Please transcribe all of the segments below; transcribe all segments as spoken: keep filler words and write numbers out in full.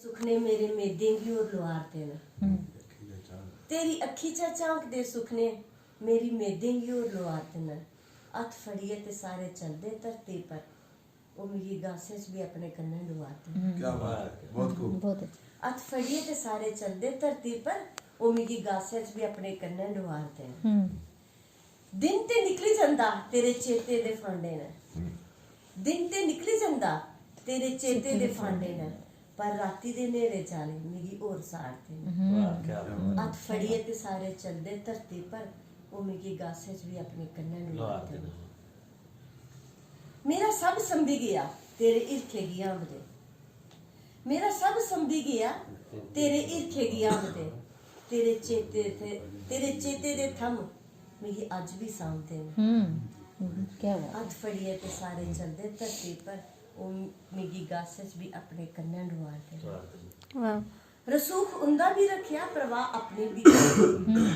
सुखने मेरे मेदें गी होर लोआरदे न। तेरी अक्खी चा झांकदे सुखने मेरी मेदें गी होर लोआरदे न। हत्थ फड़ियै ते सारे चलदे धरती पर, ओह् मिगी गासें च बी अपने कन्नै डुआरदे न। क्या बात है, बहुत खूब। बहुत अच्छा। हत्थ फड़ियै ते सारे चलदे धरती पर, ओह् मिगी गासें च बी अपने कन्नै डुआरदे न। दिन ते निकली जंदा, तेरे चेते दे फांडे न। दिन ते निकली जंदा, तेरे चेते दे फांडे न, पर राती दे न्हेरे जाले मिगी होर साड़दे न। वाह, क्या बात। हत्थ फड़ियै ते सारे चलदे धरती पर, ओह् मिगी गासें च बी अपने कन्नै डुआरदे न। मेरा सब संभी गेआ तेरे हिरखै गी हांबदे। मेरा सब संभी गेआ तेरे हिरखै गी हांबदे। तेरे चेते ते, तेरे चेते दे थम्म मिगी अज्ज बी सांभदे न। हम्म क्या बात। हत्थ फड़ियै ते सारे चलदे धरती पर, ओह् मिगी गासें च बी अपने कन्नै डुआरदे न। वाह। रसूख उंदा बी रक्खेआ, परवाह अपनी बी कीती।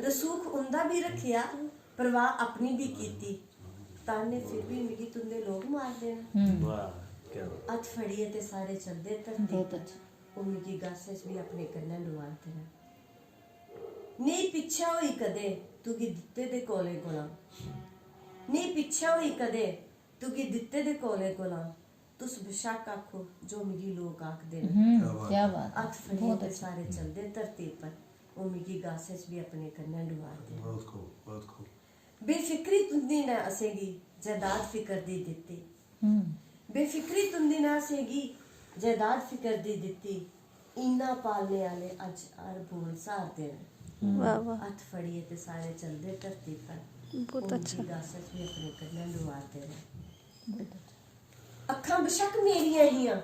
रसूख उंदा बी रक्खेआ, परवाह अपनी बी कीती। ताने फिर बी मिगी तुंदे लोग मारदे न। वाह, क्या बात। हत्थ फड़ियै ते सारे चलदे धरती बहुत पर। अच्छा। ओह् मिगी गासें च बी अपने कन्नै डुआरदे न। नेईं पिच्छें होई कदें तुगी दित्ते दे कौलें कोला। नेईं पिच्छें होई कदें तुगी दित्ते दे कौलें कोला। तुस बशक्क आखो जो मिगी लोक आखदे न। हम्म क्या बात है। हत्थ फड़ियै ते सारे चलदे धरती पर। ओह् मिगी गासें च बी अपने कन्नै डुआरदे न। बहुत खूब, बहुत खूब। बेफिक्री तुंदी ने असेंगी जायदाद फिकर दी दित्ती। हम्म बेफिक्री तुंदी ने असेंगी जायदाद फिकर दी दित्ती। इन्ना पालने आह्ले अज्ज हर बोल स्हारदे न। वाह वाह। हत्थ फड़ियै ते सारे चलदे धरती पर। बहुत ओह् अच्छा। मिगी गासें च बी अपने कन्नै डुआरदे न। अक्खां बशक्क मेरियां हियां,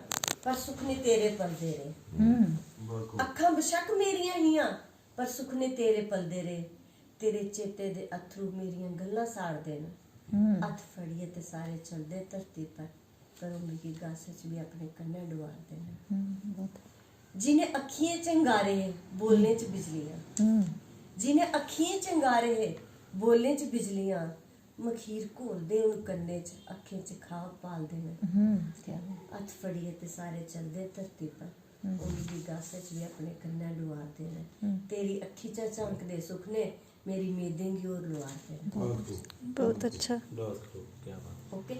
पर सुखने तेरे पलदे रेह्। हम्म बहुत खूब। अक्खां बशक्क मेरियां हियां, पर सुखने तेरे पलदे रेह्। तेरे चेते दे अत्थरू मेरियां गल्लां साड़दे न। हम्म हत्थ फड़ियै ते सारे चलदे धरती पर, पर ओह् मिगी गासें च बी अपने कन्नै डुआरदे न। हम्म बहुत जिनें अक्खियें च अंगारे हे, बोलने च बिजलियां। हम्म जिनें अक्खियें च अंगारे हे, बोलने च बिजलियां। मखीर घोलदे हून कन्नें च, अक्खें च खाब पालदे न। हम्म क्या बात। हत्थ फड़ियै ते सारे चलदे धरती पर। ओह् मिगी गासें च बी अपने कन्नै डुआरदे न। तेरी अक्खी चा झांकदे सुखने मेरी मेदें गी होर लुआरदे न। बहुत खूब, बहुत अच्छा। बहुत खूब, क्या बात। ओके।